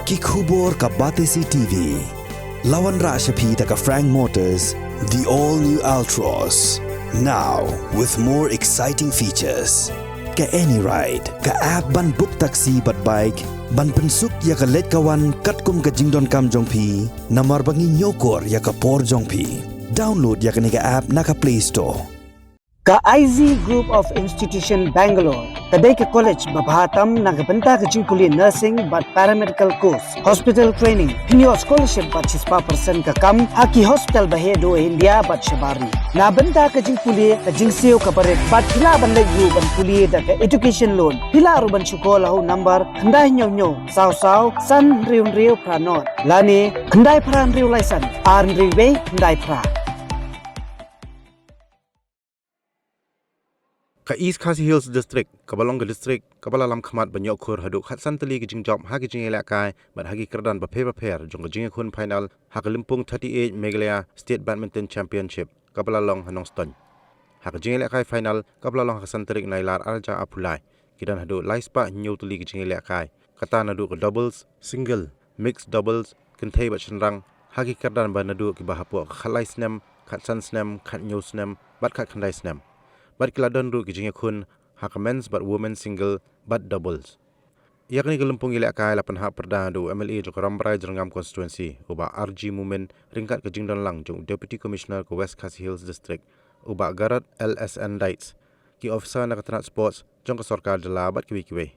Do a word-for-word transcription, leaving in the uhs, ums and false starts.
Ki khubor ka Batesi T V. La wanrah sha phi da ka Frank Motors, the all new Altroz. Now with more exciting features. Ka AnyRide, ka app ban book taxi bad bike, ban pynsuk ïa ka leit ka wan katkum ka jingdonkam jong phi, namar ba ngi ñiewkor ïa ka por jong phi. Download ïa kane ka app na ka Play Store. Ka I Z Group of Institution Bangalore ka dei ka college ba bha tam na ka bynta ka jingpule nursing bad paramedical course, hospital training. Phin ïoh scholarship bad shispah percent ka kam ha ki hospital ba heh duh India bad shabar ri. Na bynta ka jingpule ka jingsiew ka barit bad phi lah ban leit ruh ban pule da ka education loan. Phi lah ruh ban shu call ha u number khyndai hynñiew hynñiew saw saw san hynriew hynriew phra nod lane khyndai phra hynriew lai san ar hynriew wei khyndai phra. Ka East Khasi Hills District, kaba long ka district kaba la lam khmat ban ïoh khur haduh khatsan tylli ki jingjop ha ki jingïalehkai bad ha ki kyrdan bapher bapher jong ka jingïakhun final ha ka lympung thirty-eight Meghalaya State Badminton Championship kaba la long ha Nongstoiñ. Ha ka jingïalehkai final kaba la long ha ka san tarik Nailar arhajar arphew lai, ki don haduh lai spah hynñiew tylli ki jingïalehkai, kata naduh ka doubles, single, mixed doubles, kynthei bad shynrang, ha ki kyrdan ba naduh kiba hapoh ka khatlai snem, khatsan snem, khathynñiew snem bad khatkhyndai snem. Bad ki la don ruh ki jingïakhun ha ka men's bad women's single bad doubles. Ïa kane ka lympung ïalehkai la pynhap pyrda da u M L A jong ka Rambrai Jyrngam Constituency, u Bah R G Momin, ryngkat ka jingdon lang jong u Deputy Commissioner ka West Khasi Hills District, u Bah Garod L S N Dites, ki officer na ka tnat sports jong ka sorkar jylla bad kiwei kiwei.